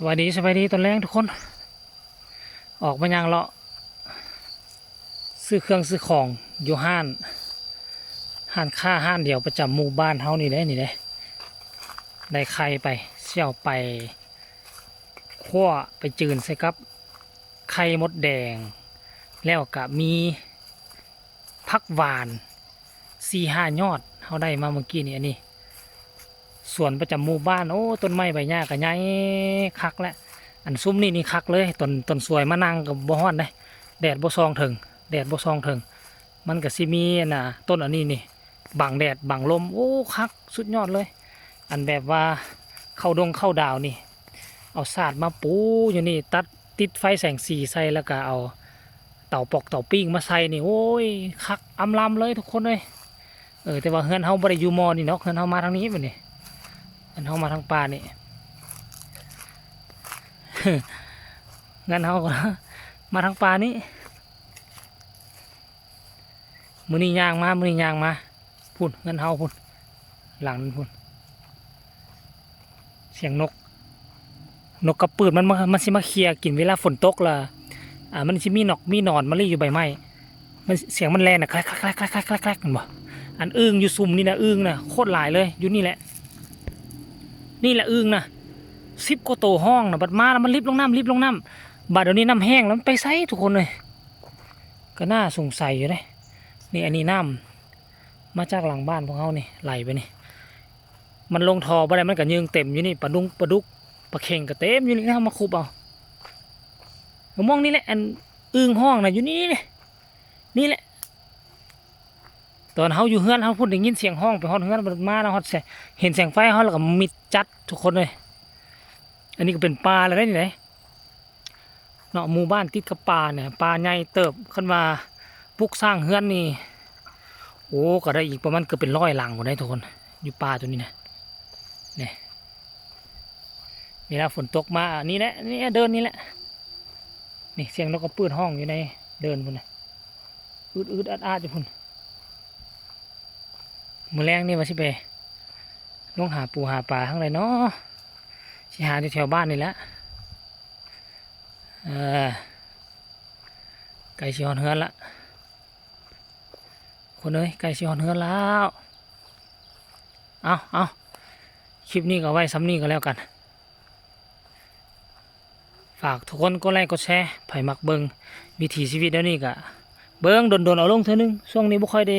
ສະບາຍດີ ສະບາຍດີຕອນແລງທຸກຄົນ. ອອກມາຍ່າງເລາະຊື້ເຄື່ອງຊື້ຂອງຢູ່ຮ້ານ ຮ້ານຄ້າຮ້ານດຽວປະຈຳໝູ່ບ້ານເຮົານີ້ເດ້ ນີ້ເດ້. ໄດ້ໄຂ່ໄປ ຊິເອົາໄປຂົ້ວ ໄປຈືນໃສ່ກັບໄຂ່ມົດແດງ ແລ້ວກະມີ ຜັກຫວານສີ່ຫ້າຍອດ ເຮົາໄດ້ມາມື້ກີ້ນີ້. ອັນນີ້ສວນປະຈຳໝູ່ບ້ານ. ໂອ້ ຕົ້ນໄມ້ໃບຫຍ້າກະໃຫຍ່ຄັກແຫຼະ. ອັນຊຸມນີ້ນີ້ຄັກເລີຍ ຕອນ ຕອນສວຍມານັ່ງກະບໍ່ຮ້ອນເດ້ ແດດບໍ່ສ່ອງເຖິງ ແດດບໍ່ສ່ອງເຖິງ. ມັນກະຊິມີອັນນ່າ ຕົ້ນອັນນີ້ນີ້ ບັງແດດບັງລົມ. ໂອ້ ຄັກສຸດຍອດເລີຍ. ອັນແບບວ່າເຂົ້າດົງເຂົ້າດາວນີ້ ເອົາສາດມາປູຢູ່ນີ້ ຕັດ ຕິດໄຟແສງສີໃສ່ ແລ້ວກະເອົາເຕົາປອກເຕົາປີ້ງມາໃສ່ນີ້ ໂອ້ຍ ຄັກອຳລຳເລີຍທຸກຄົນເອີຍ. ເອີ ແຕ່ວ່າເຮືອນເຮົາບໍ່ໄດ້ຢູ່ໝໍ່ນີ້ດອກ ເຮືອນເຮົາມາທາງນີ້ບັດນີ້ ເຮືອນເຮົາມາທາງປ່ານີ້ ເຮືອນເຮົາມາທາງປ່ານີ້. ມື້ນີ້ຍ່າງມາ ມື້ນີ້ຍ່າງມາ ພຸ້ນ ເຮືອນເຮົາພຸ້ນ ຫຼັງນັ້ນພຸ້ນ. ສຽງນົກ ນົກກະປືດມັນມາ ມັນຊິມາເຄຍກິນເວລາຝົນຕົກລະ ອ່າ ມັນຊິມີໜອກມີໜອນມາລີ້ຢູ່ໃບໄມ້. ມັນ ສຽງມັນແລ່ນນະ ແຄລັກໆໆໆໆ ແມ່ນບໍ່? ອັນອຶ່ງຢູ່ຊຸມນີ້ນະ ອຶ່ງນະໂຄດຫຼາຍເລີຍ ຢູ່ນີ້ແຫຼະ ນີ້ແຫຼະອຶ່ງນະ ສິບກວ່າໂຕຮ້ອງນະ. ບັດມາລະມັນລິບລົງນ້ຳ ລິບລົງນ້ຳ. ບາດດຽວນີ້ນ້ຳແຫ້ງລະມັນໄປໃສທຸກຄົນເອີຍ? ກະໜ້າສົງໄສຢູ່ເດ້. ນີ້ ອັນນີ້ນ້ຳມາຈາກຫຼັງບ້ານພວກເຮົານີ້ ໄຫຼໄປນີ້. ມັນລົງທໍ່ບໍ່ໄດ້ ມັນກະຍື່ງເຕັມຢູ່ນີ້ ປາດຸງປາດຸກປາເຂັງກະເຕັມຢູ່ນີ້. ເຮົາມາຂຸບເອົາ ໝ່ອງນີ້ແຫຼະ ອັນອຶ່ງຮ້ອງນະ ຢູ່ນີ້ເດ້ ນີ້ແຫຼະ. ຕອນເຮົາຢູ່ເຮືອນເຮົາພຸ້ນ ໄດ້ຍິນສຽງຮ້ອງໄປຮອດເຮືອນ ມາແລ້ວຮອດ ເຫັນແສງໄຟເຮົາລະກະມິດຈັດທຸກຄົນເອີຍ. ອັນນີ້ກະເປັນປ່າແລ້ວເດ້ນີ້ເດ້. ເນາະ ໝູ່ບ້ານຕິດກັບປ່ານີ້ ປ່າໃຫຍ່ເຕີບ. ຄັນວ່າປຸກສ້າງເຮືອນນີ້ ໂອ້ ກະໄດ້ອີກປະມານເກືອບເປັນຮ້ອຍຫຼັງພຸ້ນເດ້ທຸກຄົນ ຢູ່ປ່າໂຕນີ້ນະ. ນີ້ ເວລາຝົນຕົກມາ ນີ້ແຫຼະ ນີ້ເດີ່ນນີ້ແຫຼະ ນີ້ ສຽງນົກກະປືດຮ້ອງຢູ່ໃນເດີ່ນພຸ້ນນະ ອືດໆອາດໆຢູ່ພຸ້ນ. ມື້ແລງນີ້ວ່າຊິໄປ ລົງຫາປູຫາປາທາງໃດເນາະ ຊິຫາຢູ່ແຖວບ້ານນີ້ແຫຼະ. ເອີ ໃກ້ຊິຮອດເຮືອນລະ ຄົນເອີຍ ໃກ້ຊິຮອດເຮືອນແລ້ວ. ເອົາ ເອົາ ຄລິບນີ້ກະເອົາໄວ້ຊ່ຳນີ້ກະແລ້ວກັນ. ຝາກທຸກຄົນກົດໄລກົດແຊ ໃຜມັກເບິ່ງວິຖີຊີວິດແນວນີ້ກະເບິ່ງ ດົນໆເອົາລົງເທື່ອໜຶ່ງ. ຊ່ວງນີ້ບໍ່ຄ່ອຍໄດ້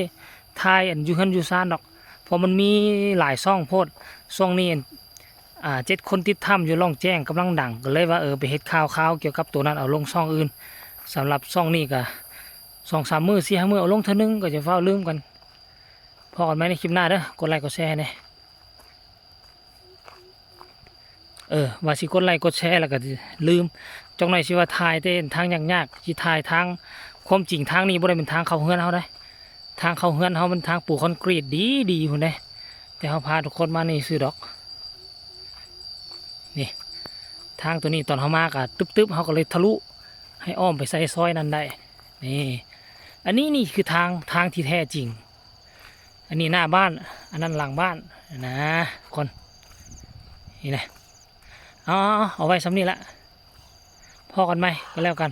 ຖ່າຍອັນຢູ່ເຮືອນຢູ່ຊານດອກ ເພາະມັນມີຫຼາຍຊ່ອງໂພດ. ຊ່ວງນີ້ອັນ ອ່າ ເຈັດຄົນຕິດຖ້ຳຢູ່ລ່ອງແຈ້ງກຳລັງດັງ ກະເລີຍວ່າ ເອີ ໄປເຮັດຂ່າວຄາວກ່ຽວກັບໂຕນັ້ນ ເອົາລົງຊ່ອງອື່ນ. ສຳລັບຊ່ອງນີ້ກະ ສອງສາມມື້ ສີ່ຫ້າມື້ ເອົາລົງເທື່ອໜຶ່ງ ກະຈະຟ້າວລືມກັນ. ພໍ້ກັນໃໝ່ໃນຄລິບໜ້າເດີ ກົດໄລກົດແຊແດ່. ເອີ ວ່າຊິກົດໄລກົດແຊລະກະລືມ ຈັກໜ້ອຍຊິວ່າຖ່າຍແຕ່ທາງຍາກໆ ຊິຖ່າຍທາງ ຄວາມຈິງທາງນີ້ບໍ່ໄດ້ແມ່ນທາງເຂົ້າເຮືອນເຮົາເດ້. ທາງເຂົ້າເຮືອນເຮົາມັນທາງປູຄອນກຣີດດີໆພຸ້ນເດ້ ແຕ່ເຮົາພາທຸກຄົນມານີ້ຊື່ດອກ. ນີ້ ທາງໂຕນີ້ຕອນເຮົາມາກະຕຶບໆ ເຮົາກະເລີຍທະລຸໃຫ້ອ້ອມໄປໃສ່ຊອຍນັ້ນໄດ້. ນີ້ ອັນນີ້ນີ້ຄືທາງ ທາງທີ່ແທ້ຈິງ. ອັນນີ້ໜ້າບ້ານ ອັນນັ້ນຫຼັງບ້ານນະ ຄົນ ນີ້ນະ. ເອົາ ເອົາ ເອົາໄວ້ຊ່ຳນີ້ລະ ພໍ້ກັນໃໝ່ກະແລ້ວກັນ.